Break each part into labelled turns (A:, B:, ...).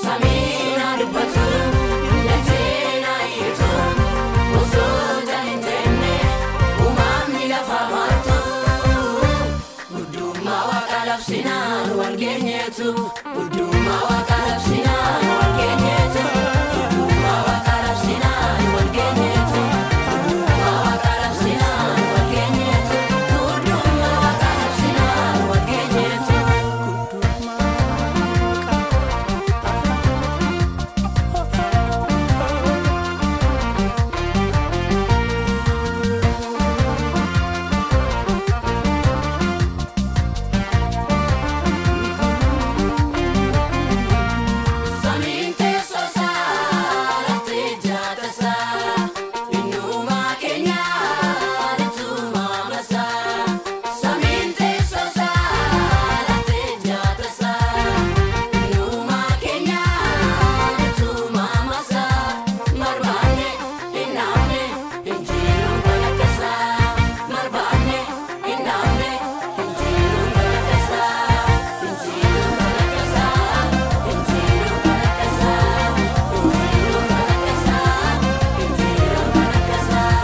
A: Samina dubbatu, lafeena iyyitu, osoo jalin jenne uumamni lafa martu. Guddummaa Waaqa labsinaan wal geenyeetu, guddummaa Waaqa labsinaan wal geenyeetu, guddummaa Waaqa labsinaan wal geenyeetu, guddummaa Waaqa labsinaan wal geenyeetu, guddummaa Waaqa labsinaan wal geenyeetu. Samiin teessoo isaa lafti ijaarsa isaa innuma keenya laftumaa masaa. Samiin teessoo isaa lafti ijaarsa isaa innuma keenya laftumaa masaa. Marbaanne hin dhaabne hin jiruun kan akka isaa. Marbaanne hin dhaabne hin jiruun kan akka isaa. Hin jiruun kan akka isaa. Hin jiruun kan akka isaa. Hin jiruun kan akka isaa. Hin jiruun kan akka isaa.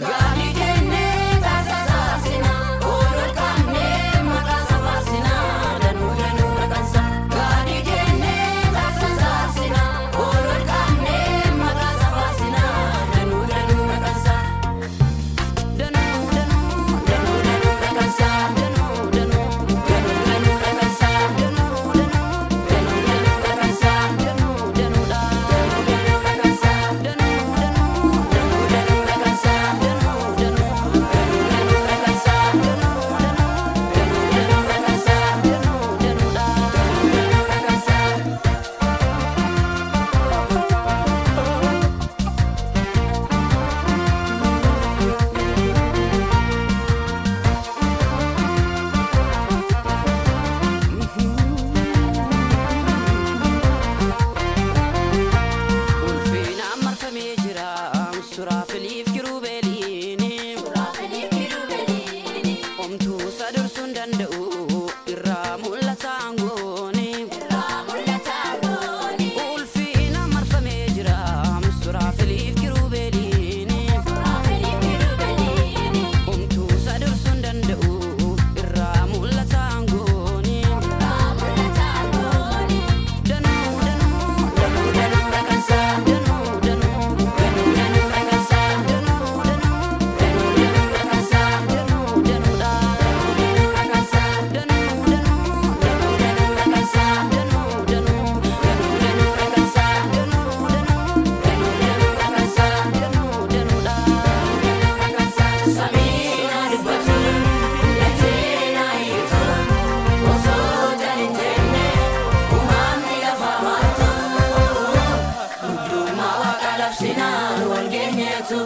A: Gaarii kennee taasisaa saasinaa, oolol qabnee maqaa safaasinaa, danuu danuu raqansa. Gaarii kennee taasisaa saasinaa, oolol qabnee maqaa safaasinaa, danuu danuu raqansa. Danuu danuu danuu danuu raqansa. Danuu danuu danuu danuu raqansa. Danuu danuu danuu danuu raqansa. Danuu danuudha. Danuu danuu raqansa. Danuu danuu danuu danuu raqansa. Danuu danuu danuu danuu raqansa. Danuu danuu danuu danuu raqansa. Danuu danuudha. Danuu danuu raqansa.
B: Ulfinaan marfamee jira suraafiliif kirubeeliini. Omtuu isa dursuu hin danda'u irraa mul'ata aangooni. Ulfinaan marfamee jira suraafiliif kirubeeliini. Omtuu isa dursuu hin danda'u irraa mul'ata aangooni. Danuu danuu
A: Danuu danuu raqansa.
B: Danuu danuu
A: Danuu danuu raqansa.
B: Danuu danuu
A: Danuu danuu raqansa.
B: Danuu danuudha.
A: Danuu danuu raqansa.
B: Danuu danuu
A: Danuu danuu raqansa.
B: Danuu danuu
A: Danuu danuu raqansa.
B: Danuu danuu
A: Danuu danuu raqansa.
B: Danuu danuudha.
A: Danuu raqansa. Samiin dubbatu, lafeen iyyitu, osoo jalin jenne uumamni lafa martu. Guddummaa Waaqa labsinaan wal geenyeetu.